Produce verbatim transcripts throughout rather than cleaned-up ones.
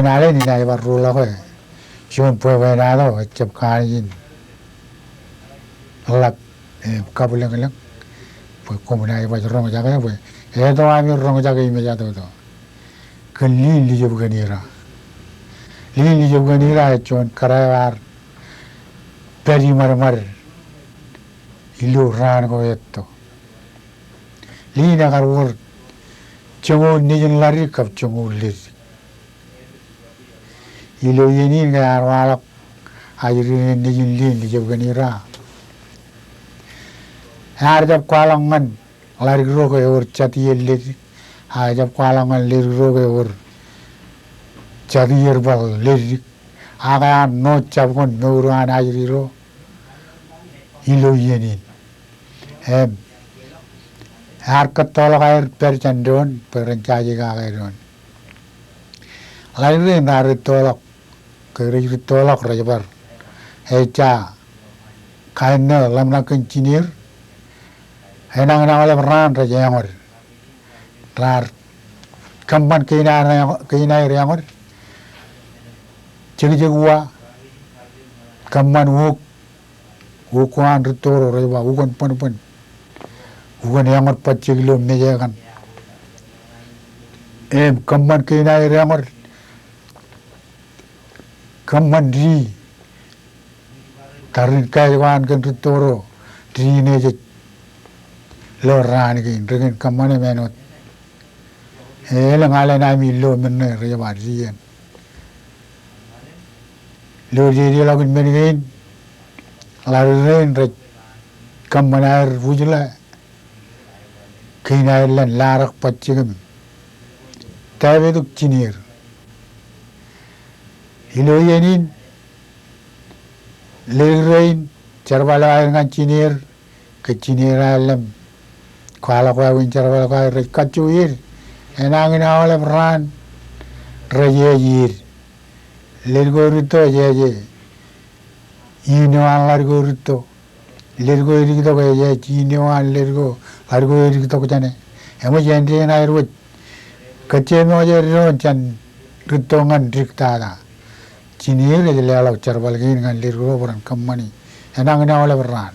Alen inaaj bar ruo ḷọk e. Juon bwebwenato ejab kanooj in ḷap im kabwilōñlōñ bwe koṃ naaj baj roñjake bwe eto ami roñjake im ejatoto. Kōn liin lijab kōn Ira. Liin lijab kōn Ira ej juon kōrā eo ear pād iṃadṃad ilo raan ko etto. Liin ekar wōr joñoul nejin ḷaddik kab joñoul leddik. Ilo iien in ke ear waḷọk ajri nejin liin lijab kōn Ira. Ear jab kwaḷọk ñan ḷaddik ro ke ewōr jatierḷọk leddik, ak ejab kwaḷọk ñan leddik ro ke ewōr jatierbal leddik, ak ear ṇo jab kōn mour eo an ajri ro ilo iien in. Im ear kōttoḷọk aer pād jān doon bwe ren jaje kake doon. Ḷaddik rein raar rūttoḷọk, ke rej rūttoḷọk rej bar ejja kaenō ḷōmṇak kōn jineer, enañin aolep raan rej eñood. Raar kōṃṃan kein aer eño-, kein aer eñood. Jekjek wa, kōṃṃan wōk, wōk ko an rūtto ro rej ba ukōn bōnbōn, ukōn eñood bajjek ilo mejān kaṇ. Im kōṃṃan kein aer eñood, kōṃṃan di, tarrin kāāj ko an kōn rūtto ro, di nejej ilo raan kein, rekein kōṃṃane men wōt. Elōñ alen ami lo men ṇe rej ba di en. Ilo dedeḷọkin men kein, ḷaddik rein rej kōṃṃan aer wūjḷā kein aer ḷen larak bajjek im tapetok jineer. Ilo iien in, leddik rein, jerbal eo aer ñan jineer, ke jineer aer ḷōm kwaḷọk wāween jerbal ko aer rej kajjojo er. Enañin aolep raan rej eje er. Leddik ko rūtto ej eje in eo an ḷaddik ko rūtto. Leddik ko ediktok ej eje in eo an leddik ko, ḷaddik ko ediktok jāne. Eṃōj āindein aer wōj kōjjemoje doon jān rūtto ñan diktata. Jineer ej leḷọk jerbal kein ñan leddik ro bwe ren kōṃṃani enañin aolep raan.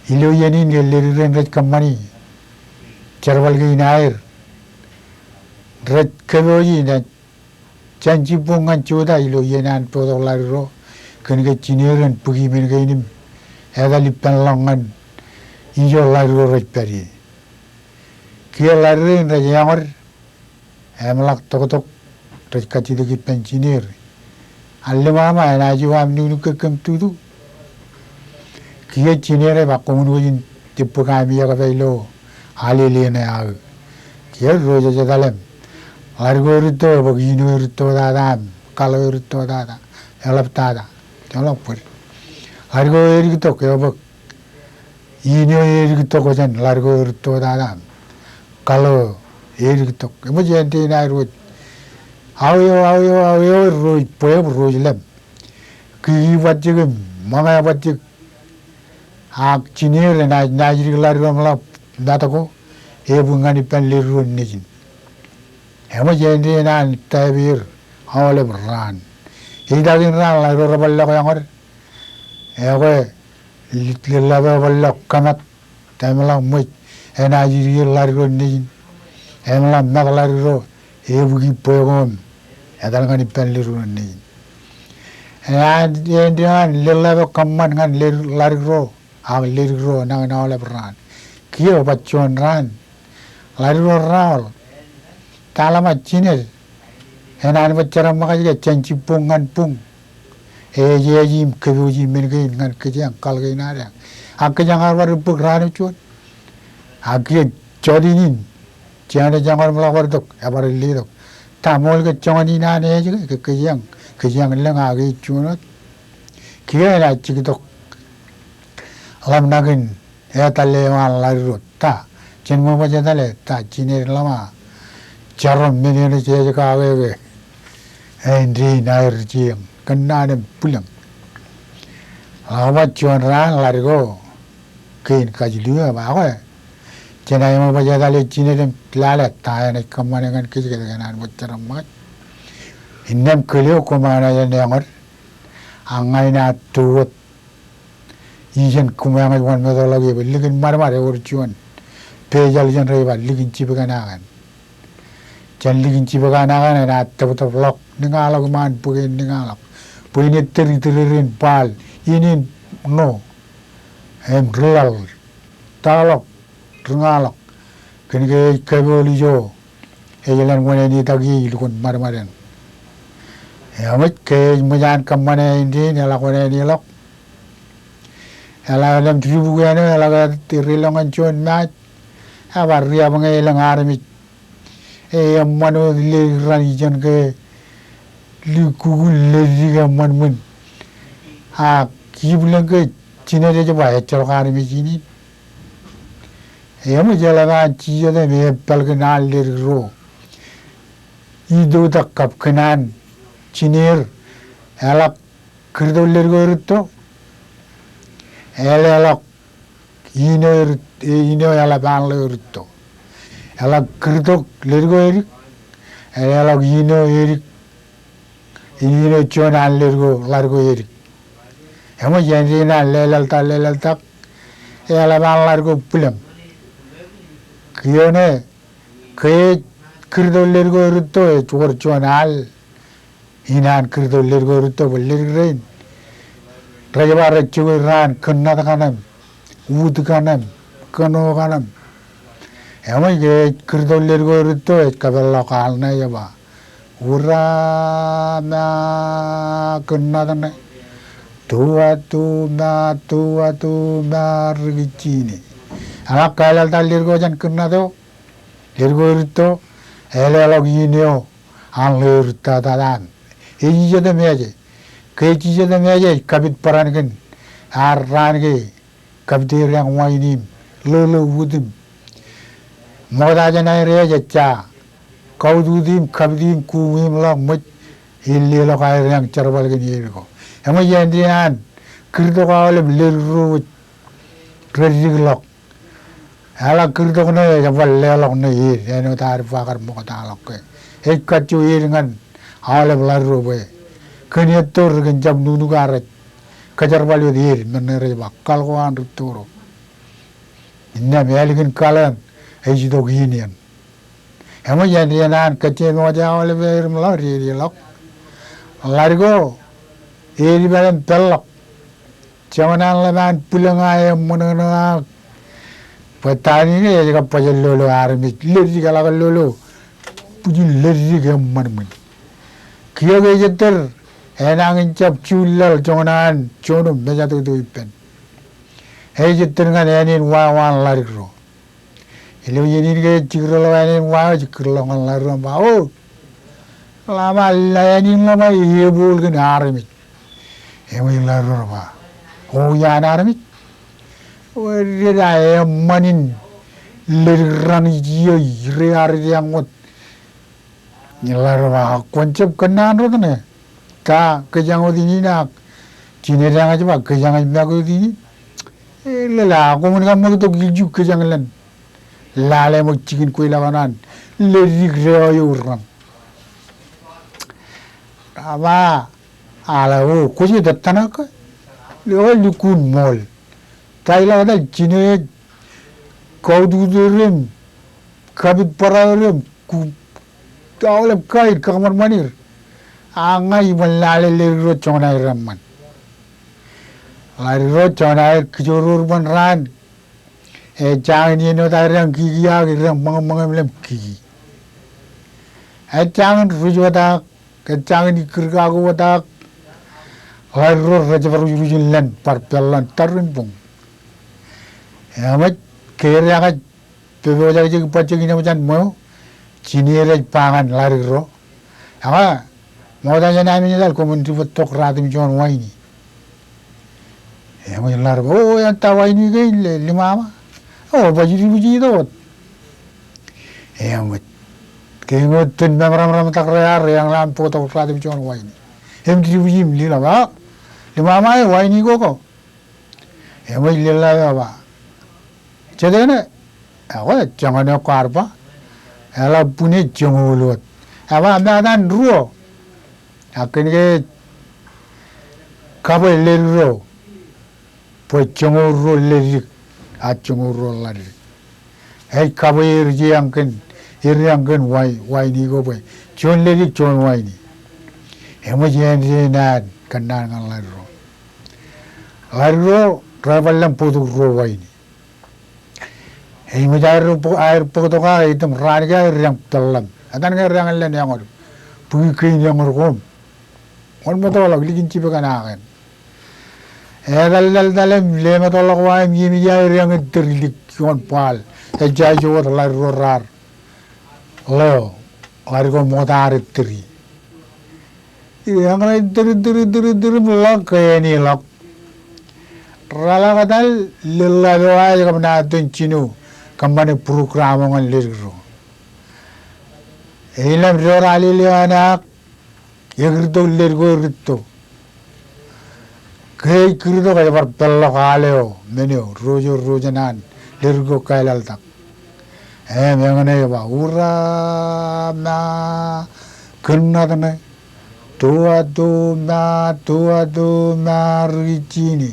Ilo iien in ke leddik rein rej kōṃṃani jerbal kein aer, rej kōpooji jān, jān jibboñ ñan jota ilo iien an bōktok ḷaddik ro, kōn ke jineer en bōki men kein im etal ippānḷọk ñan ijo ḷaddik ro rej pād ie. Kiiō ḷaddik rein rej eñood, eṃḷọk toktok, rej kajjitōk ippān jineer. An ḷōṃa ṃōk, enaaj eo aṃ nuknuk ke kōm tutu? Kiiō jineer ej ba koṃwin wōj in tibwik ami ekpā ilo alele ṇe aō. Kiiō ro jej etal im ḷaddik ko rūtto ebōk in eo erūttotata im kaḷ eo erūttotata, eḷaptata. Joḷọk bōd. Ḷaddik ko ediktok ebōk in eo ediktok jān ḷaddik ko erūttotata im kaḷ eo ediktok. Eṃōj āindein aer wōj. Aō eo, aō eo, aō eo, ro ej bwe im ro ej ḷōm. Kiki bajjek im ṃōñā bajjek. Ak jineer enaaj naajdik ḷaddik eo im ḷap mat ko ebwij ñan ippān leddik ro nejin. Eṃōj āindein an tape er aolep raan. Ej takin raan ḷaddik ro rej bar ḷọk eñood. Ekwe, ḷe-, ḷeḷḷap eo bar ḷọk kōmat, eṃḷọk ṃōj, enaaj idik er ḷaddik ro nejin. Eṃḷọk mat ḷaddik ro, ebwiki bwe ko im etal ñan ippān leddik ro nejin. Enaaj, āindein an ḷeḷḷap eo kōṃṃan ñan leddik, ḷaddik ro, ak leddik ro enañin aolep raan. Kiiō baj juon raan, ḷaddik ro raoḷ. Taḷa ṃōk jineer enaaj baj jerọm ṃōkaj ke jān jibboñ ñan boñ. Ej eje im kōpooji men kein ñan kōjeañ, kaḷ kein ad eañ. Ak kōjeañ ear bar bōk raan eo juon. Ak kiiō jọteen in, jeañ ej eñood im ḷọk bar tok, ebar letok. Ta ṃool ke joñan in an ej ke, ke kōjeañ, kōjeañ lōñ ak ej juon wōt. Kiiō enaaj jiktok ḷōmṇak in etal eo an ḷaddik ro. Ta, jen ṃōk baj etale, ta, jineer ḷōṃa. Jerọm men eṇ ej kake ke āindein aer jeañ, kōnnaan im bwilōñ. Ḷak baj juon raan ḷaddik ko kein kajilio, ba, ekwe, jen ṃōk baj etale jineer im lale ta eṇ ej kōṃṃane ñan kōj ke enaaj baj jerọm ṃōkaj. Innām kōl eo koṃ eo enaaj eñood, ak ña inaaj to wōt. Ijeṇ koṃ eo eñooj wōnṃaanḷọk ie bwe likin ṃadṃad ewōr juon pejeḷ jān rej ba likin jibkanakaṇ. Jān likin jibkanakaṇ enaaj tōptōpḷọk niñaḷọk iṃaan bōk in niñaḷọk. Bwe in ettōr itōreren baal, in in ṇo, im ri laḷ, taḷọk, ri ñaḷọk. Kōn ke ej kapool ijo ej ḷeṇ wōṇāān etak ie ilukkuun ṃadṃad eṇ. Eṃōj ke ej ṃōj an kōṃṃane indein eḷak wōṇāān ḷọk. Eḷak ḷōmṇak dibukwi āinwōt eḷak ej ri ḷọk ñan juon maaj. Ebar riab ñe elōñ armej. Eṃṃan wōt ledik raṇ ijeṇ ke likkuun ledik eṃṃan ṃōn. Ak ibwilañ ke jined ej ba ejjeḷọk armej in in. Eṃōj eḷap an jijet im epāl kōn an ledik ro. Itoitak kab kōn an jineer. Eḷak kūrtok ledik eo erūtto. Eḷḷọk ino er, ino eḷap an ḷeo erūtto. Eḷak kūrtok ledik eo edik. Eḷḷọk ino edik. Ino juon an ledik eo, ḷadik eo edik. Eṃōj āindein an leḷḷọk, leḷḷọk. Eḷap an ḷadik eo bwilōñ. Kiiō ṇe, ke ej kūrtok ledik eo erūtto ej wōr juon al in an kūrtok ledik eo erūtto bwe ledik rein rej ba rej jokwe raan kōnnat kaṇ im, ut kaṇ im, kōṇo kaṇ im. Eṃōj ke ej kūrtok ledik eo erūtto ej kapeḷḷọk al ṇe ej ba, ura ma kōnnat ṇe, tua tu ma, tua tu ma rikijjini. Eḷak kaeḷeḷḷọk ledik eo jān kōnnat eo, ledik eo erūtto, eḷḷọk ino an ḷeo erūttata an. Ej jijet im eje. Ke ej jijet im eje ej kapit bōran kōn ad raan ke kapit edeañ wain im ḷoḷo ut im ṃokta jān aer ej ejja kautiwit im kapit im kuuṃ im ḷọk ṃōj. Ej leḷọk aer edeañ jerbal kōn edik ko. Eṃōj āindein an kūrtok aolep ledik ro rej dik ḷọk. Eḷak kūrtok ṇe ej bar leḷọk ṇe ed, āinwōt ad ba kar ṃoktaḷọk ke ej kajjo ed ñan aolep ḷadik ro bwe kōn etto ri kōn jab nuknuk ak rej kōjerbal wōt ed, men ṇe rej ba kal ko an rūtto ro. Innām ālikin kal eṇ ej itok in eṇ. Eṃōj āindein an kajjioñ ṃokta aolep ed im ḷọk, ed ḷọk. Ḷadik eo ej pād im pād ḷọk. Joñan an ḷap an bwilōñ ak eṃṃōṇōṇō ak bwe ta in ke ej kab bajjek ḷọk ḷọk armej, ledik eḷak ḷọk ḷọk, bwijin ledik eṃṃan ṃōn. Kiiō ke ej ettōr enañin jab juuḷ laḷ joñan an juon wōt mejatoto ippān. Ej ettōr ñan ānin wāween ḷadik ro. Ilo iien in ke ej jikdọḷọk ānin wāween, jikdọḷọk ñan ḷadik ro im ba, o, ḷama, ānin ḷama ej ebool kōn armej. Eṃōj ḷadik ro rej ba, o, iaan armej? Wōt ded a eṃṃan in ledik raṇ ijio rej edeañ wōt. Ḷadik ro rej ba, kwōn jab kōnnaan rot ṇe. Ta kōjeañ wōt in in ak? Jin edeañ ej ba kōjeañ ej make wōt in in. Eḷeḷe, ak koṃwin kab ṃakūtkūt ilju kōjeañ ḷeṇ lale ṃōk jikin kweilọk eo an ledik deo eo raṇ. Rej ba, aḷe, o, kwōj tōttan ke? Ḷeo likkuun ṃool. Ta ilo etal jin eo ej kautiwit er im kapit bōraer im ku aolep kain kōṃanṃan er. Ak ña iban lale ledik ro joñan aer eṃṃan. Ḷadik ro joñan aer kijoor er ban raan. Ej jañin iien wōt aer edeañ kiki ak edeañ ṃōñā ṃōñā im lem kiki. Ej jañin ruj wōt ak, ej jañin ikkūr kaku wōt ak. Ḷadik ro rej jab rujruj in ḷeṇ bar pād ḷọk tariṇ boñ. Eṃōj ke edeañ ej pojak jek, bajjek in eṃōj an ṃweo, jin eo ej ba ñan ḷadik ro, ak ṃokta jān ami etal koṃwin dibōk tok ratimjuon waini. Eṃōj ḷadik ro, o, eṇ ta waini kein, ḷe, ḷimama. O, baj dibwijin itok wōt. Eṃōj ke eñooj tōn memeramramtak ro ad, eañ ḷak bōk tok ratimjuon waini. Im dibwijin im leḷọk, a, ḷimama e, waini ko ko. Eṃōj leḷọk eo ba, jet eṇ e. Ak joñan eo kwaar ba, eḷak bwin e joñoul wōt. Eba, mata in ruo. Ak kōn ke kabwe leddik ro, bwe joñoul ruo leddik, ak joñoul ruo ḷaddik. Ej kabwe er jeañ kōn, er jeañ kōn wai-, waini ko bwe juon leddik juon waini. Eṃōj āindein ad kōnnaan ñan ḷaddik ro. Ḷaddik ro, rej bar lōñ bōktok ruo waini. Eṃōj aer bōk-, aer bōktok ak ej item raan kein aer deañ peḷḷọk. Etan ke deañ lōñ eñood. Bōki kein eñood koṃ. Wōnṃōtḷọk, likin jibkanaan. Etal, tal, tal im leṃōtḷọk wa im iien eo aer deañ ettōr ilik ioon baḷ. Ejja ej wōt ḷaddik ro raar ḷeo, ḷaddik ko ṃokta ettōri. Eñin ettōr, ettōr, ettōr, ettōr im ḷọk ke āneḷọk. Reḷak etal, lōḷḷap eo aer kōm naaj itok jino kōṃṃane program eo ñan leddik ro. Ej ḷap door eo ej lewōj ak ekirtok leddik ko rūtto. Ke ej kūrtok ej bar peḷḷọk al eo, men eo, ruo jān, ruo jān an leddik ko kālaḷtak. Im eñin ej ba, ura ma, kūnnat ṇe, tua tu ma, tua tu ma, ri jine.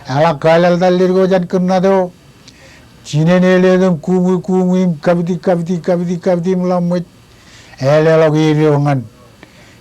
Eḷak kālaḷtak leddik ko jān kūnnat eo. Jinen ej letok kuṃwi, kuṃwi im kapiti, kapiti, kapiti, kapiti im ḷak ṃōj. Ej leḷọk eddo ñan,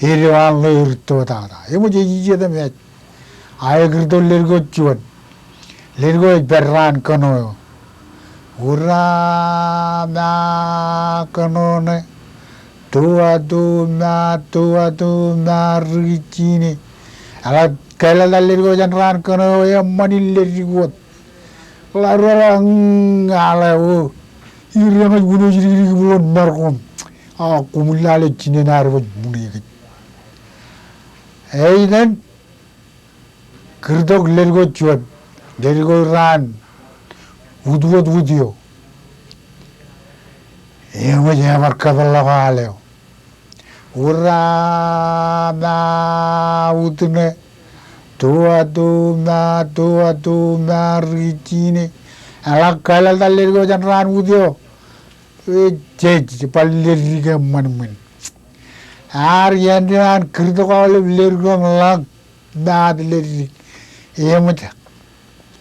eddo an ḷeo rūtto tata. Eṃōj ej ijetem ej. Ak ekirtok leddik ko juon. Leddik ko ej pād raan kōṇo eo. Ura ma kōṇo ṇe. Tua tu ma, tua tu ma, ri jine. Eḷak kālaḷtak leddik ko jān raan kōṇo eo, eṃṃan in leddik wōt. Ḷaddik ro raar, mm, aḷe o. Ij deañ ej wūnooj dikdik im ḷoon mar koṃ. Ak koṃwin lale jinen ad baj ṃuṇe kōj. Ej itōn kūrtok leddik ko juon. Leddik ko raan utiwōt wut eo. Eṃōj ebar kōpeḷḷọk al eo. Ura ma, ut ṇe. Tua tu ma, tua tu ma, ri jine. Eḷak kālaḷtak leddik ko jān raan ut eo. Ej, ej bar leddik eṃṃan ṃwin. Ear iien an kūrtok aolep leddik ro im ḷak. Maat leddik. Eṃōj,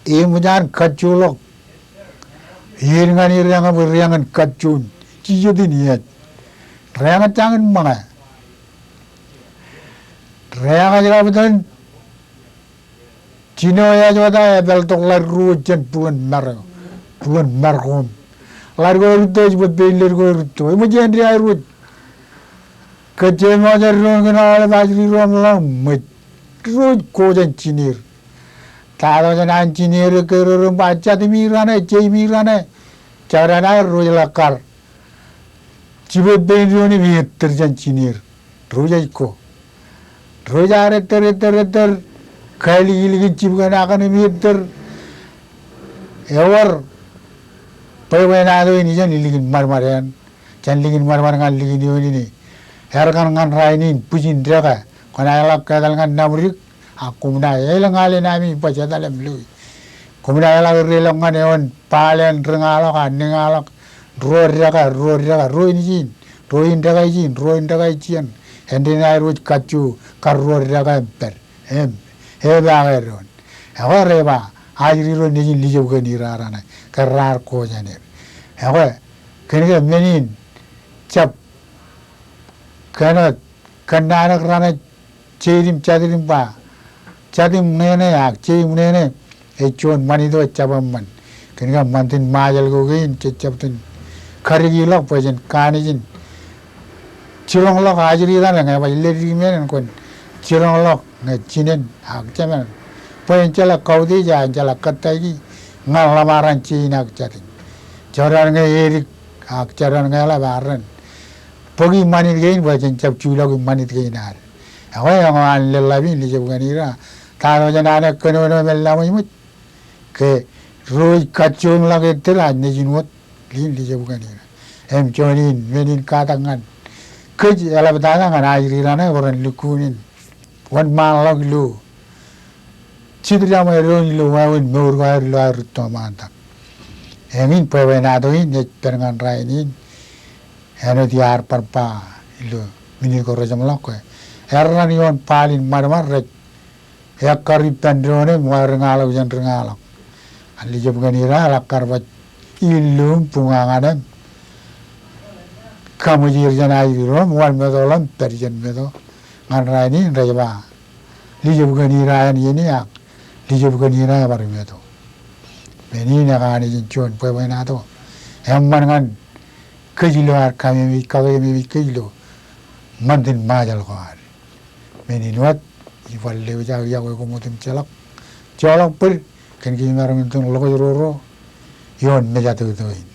eṃōj an kajjoḷọk. Ien ñan edeañ bwe deañ in kajjoon. Jijet in ej. Deañ ej jañin ṃōñā. Deañ ej kab itōn. Jino ej wōt epeḷtok ḷaddik ro wōt jān būḷōn mar eo. Būḷōn mar koṃ. Ḷaddik ko rūtto ej bōk pein leddik ko rūtto. Eṃōj āindein aer wōj. Kōj jemọọj doon kōn aolep ajri ro im ḷak ṃōj. Ro ej ko jān jineer. Tata jān an jineer ekkere ro im ba jatimi raṇe, jeimi raṇe. Jekdọọn aer ro ej ḷak kar. Jibwe pein doon im ettōr jān jineer. Ro ej ko. Ro ej ar ettōr, ettōr, ettōr. Kālik ilikin jibkanaan im ettōr. Ewōr. Bwebwenato in ijeṇ ilikin ṃadṃōd eṇ. Jān likin ṃadṃōd ñan likin eoon in. Erkan ñan rainin bwijin dekā. Kwōnaaj ḷak ke etal ñan Naṃdik. Ak koṃ naaj elōñ alen ami baj etal im loi. Koṃ naaj ḷak erreḷọk ñan eoon baḷ eṇ, riñaḷọk, ak niñaḷọk. Ruo dekā, ruo dekā, ruo in ijin. Ruo in dekā ijin, ruo in dekā ijin. Āindein aer wōj kajju kar ruo dekā im pād. Im, epaake doon. Ekwe rej ba, ajri ro nejin lijeb kōn er raṇe, kar raar ko jān er. Ekwe, kōn ke men in, jab, kōn, kōnnaan eo raṇe, jeid im jatid im ba, jatid im ṇeṇe ak jeid im ṇeṇe, ej juon ṃanit eo ejjab eṃṃan. Kōn ke ṃantin Ṃajeḷ ko kein, jejjab itōn kadikḷọk bwe jen kanooj in jiroñḷọk ajri raṇe ñe baj leddik men eṇ kwōn jiroñḷọk ñe jinen ak jemān. Bwe en jeḷā kautiej, en jeḷā kōttāik ñan ḷōṃaran jein ak jatin. Jekdọọn ñe edik ak jekdọọn ñe eḷap arren bōki ṃanit kein bwe jen jab juḷọki ṃanit kein ad. Ekwe eñeo an lōḷḷap in lijeb kōn er, tata jān an kōnono men laṃōjṃōj. Ke ro ej kajjoñḷọk ettōr ak nejin wōt, lijeb kōn er. Im juon in, men in katak ñan kōj eḷaptata ñan ajri raṇe bwe ren lukkuun in wōnṃaanḷọk ilo jitdaṃwe doon ilo wāween mour ko aer ilo aer rūtto ṃaantak. Eñin bwebwenato in ej pād ñan rainin. Āinwōt iar bar ba ilo minit ko rejeṃḷọk ke Erraan ioon bal in ṃadṃōd rej ekkar ippān doon im wāween ri ñāḷọk jān ri ñāḷọk. An Lijebkanira eḷak kar baj illu im buña ñan im kaṃōj er jān aikuj ro im wōnṃaanḷọk im pād jān meto. Ñan rainin rej ba Lijebkanira āne in ak Lijebkanira ebar meto. Men in ekanooj in juon bwebwenato eṃṃan ñan kōj ilo ad kameemej, kakeememej kōj ilo ṃantin Ṃajeḷ ko ad. Men in wōt, ij bar lewōj aō iọkwe koṃ otemjeḷọk joḷọk bōd kōn kōj maroñ in tok ḷọk ro ro ioon mejatoto in.